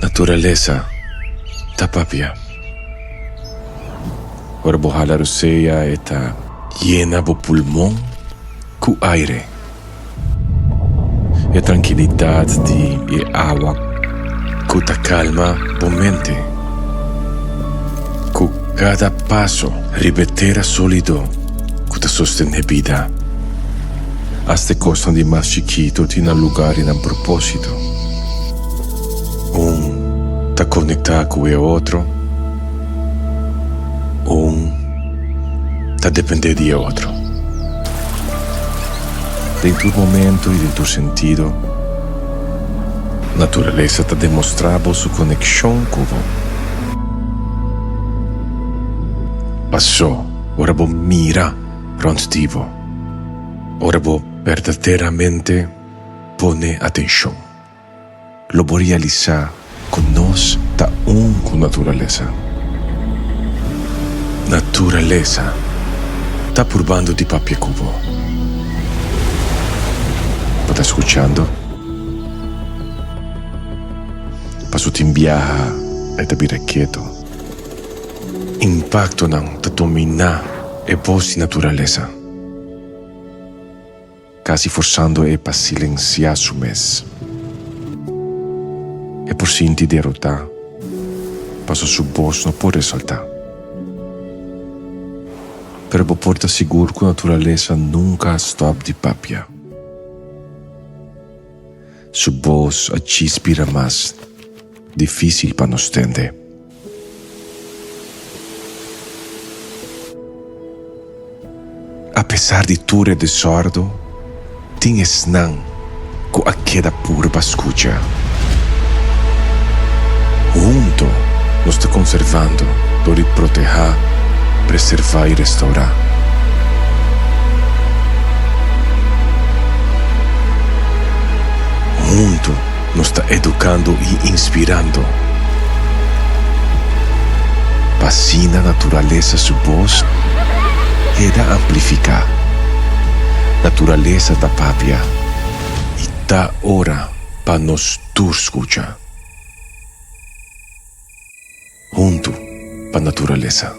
Naturalesa ta papia. Ora bo hala rosea e ta yena bo pulmon ku aire. E trankilidat di e awa ku ta kalma bo mente. Ku kada paso riba e tera sólido ku ta sostené bida. Asta e kosnan di mas chikitu tin nan lugar i nan propósito. Un ta konektá ku e otro, un ta dependé di e otro. Den tur momento i den tur sentido, naturalesa ta demostrá bo su konekshon ku bo. Pasó ora bo mira rònt di bo, ora bo berdaderamente pone atenshon, lo bo realisá ku nos ta un ku naturalesa. Naturalesa ta purbando di papia ku bo. Bo ta skuchando? Paso tin biaha e ta bira keto. Impaktonan ta dominá e bos di naturalesa. Casi forsando e pa silenciá su mes. E por sinti derotá, paso su bos no por resaltá. Pero bo por ta sigur cu naturalesa nunca a stop di papia. Su bos a djis bira mas difícil pa nos tende. Apesar di tur e desòrdu, tin esnan ku a keda purba skucha. Hunto nos ta konservando dor di protehá, preservá i restourá. Hunto nos ta edukando i inspirando pa asina naturalesa su bos keda amplifiká. Naturalesa ta papia i ta ora pa nos tur skucha. Huntu pa naturalesa.